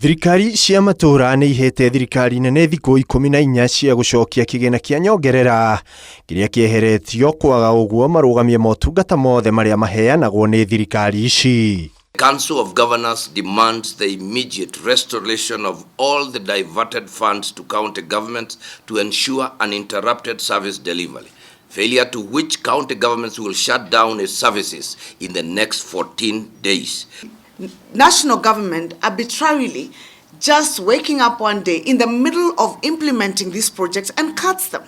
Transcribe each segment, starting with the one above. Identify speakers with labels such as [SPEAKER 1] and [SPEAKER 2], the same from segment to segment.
[SPEAKER 1] Thirikari cia matũũra nĩ ihete thirikari nene thikũ 14 cia gũcokia kĩgĩna kĩa nyongerera kĩrĩa kĩeheretio, kwaga ũguo marũgamie motungata mothe marĩa maheanagwo nĩ thirikari ici.
[SPEAKER 2] Council of Governors demands the immediate restoration of all the diverted funds to county governments to ensure uninterrupted service delivery. Failure to which, county governments will shut down its services in the next 14 days.
[SPEAKER 3] National government arbitrarily just waking up one day in the middle of implementing these projects and cuts them.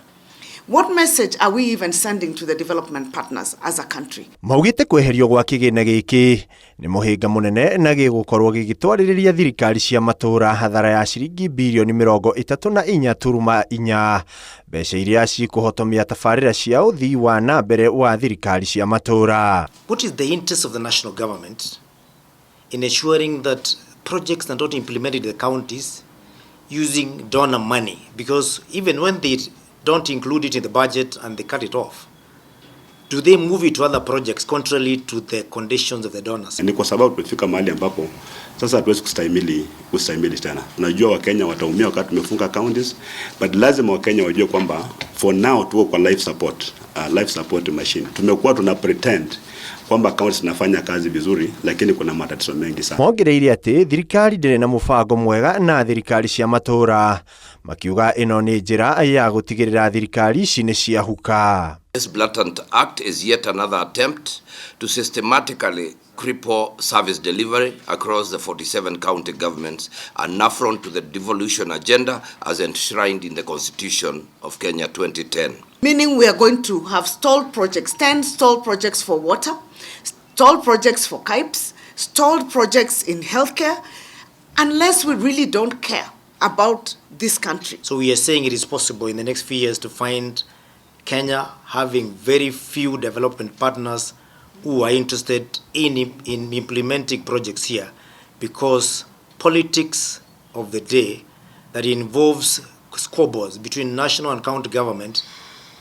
[SPEAKER 3] What message are we even sending to the development partners as a country?
[SPEAKER 1] Maugĩte kweherio gwa kĩgĩna gĩkĩ nĩ mũhĩnga mũnene na gĩgũkorwo gĩgĩtwarĩrĩria thirikari cia matũũra hathara ya ciringi birioni 34.4, mbeca iria cikũhotomia tabarĩra cia ũthii wa na mbere wa thirikari cia matũũra.
[SPEAKER 4] What is the interest of the national government in ensuring that projects are not implemented in the counties using donor money? Because even when they don't include it in the budget and they cut it off, do they move it to other projects contrary to the conditions of the donors?
[SPEAKER 5] Ni kwa sababu tumefika mahali ambapo sasa hatuwezi kustahimili tena. Tunajua Wakenya wataumia wakati tumefunga counties, but lazima Wakenya wajue kwamba for now tuko kwa life support machine. Tumekuwa tuna pretend kwamba counties zinafanya kazi vizuri, lakini kuna matatizo mengi sana.
[SPEAKER 1] Mongereire atĩ thirikari ndĩrĩ na mũbango mwega na thirikari cia matũũra, makiuga ĩno nĩ njĩra ya gũtigĩrĩra thirikari ici nĩ ciahuka.
[SPEAKER 2] This blatant act is yet another attempt to systematically cripple service delivery across the 47 county governments, an affront to the devolution agenda as enshrined in the Constitution of Kenya 2010.
[SPEAKER 3] Meaning we are going to have stalled projects, 10 stalled projects for water, stalled projects for KIPES, stalled projects in healthcare, unless we really don't care about this country.
[SPEAKER 4] So we are saying it is possible in the next few years to find Kenya having very few development partners who are interested in implementing projects here, because politics of the day that involves squabbles between national and county government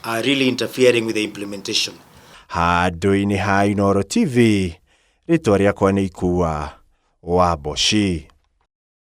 [SPEAKER 4] are really interfering with the implementation.
[SPEAKER 1] Handũ-inĩ ha Inooro TV, rĩtwa rĩakwa nĩ Ikua wa Mboci.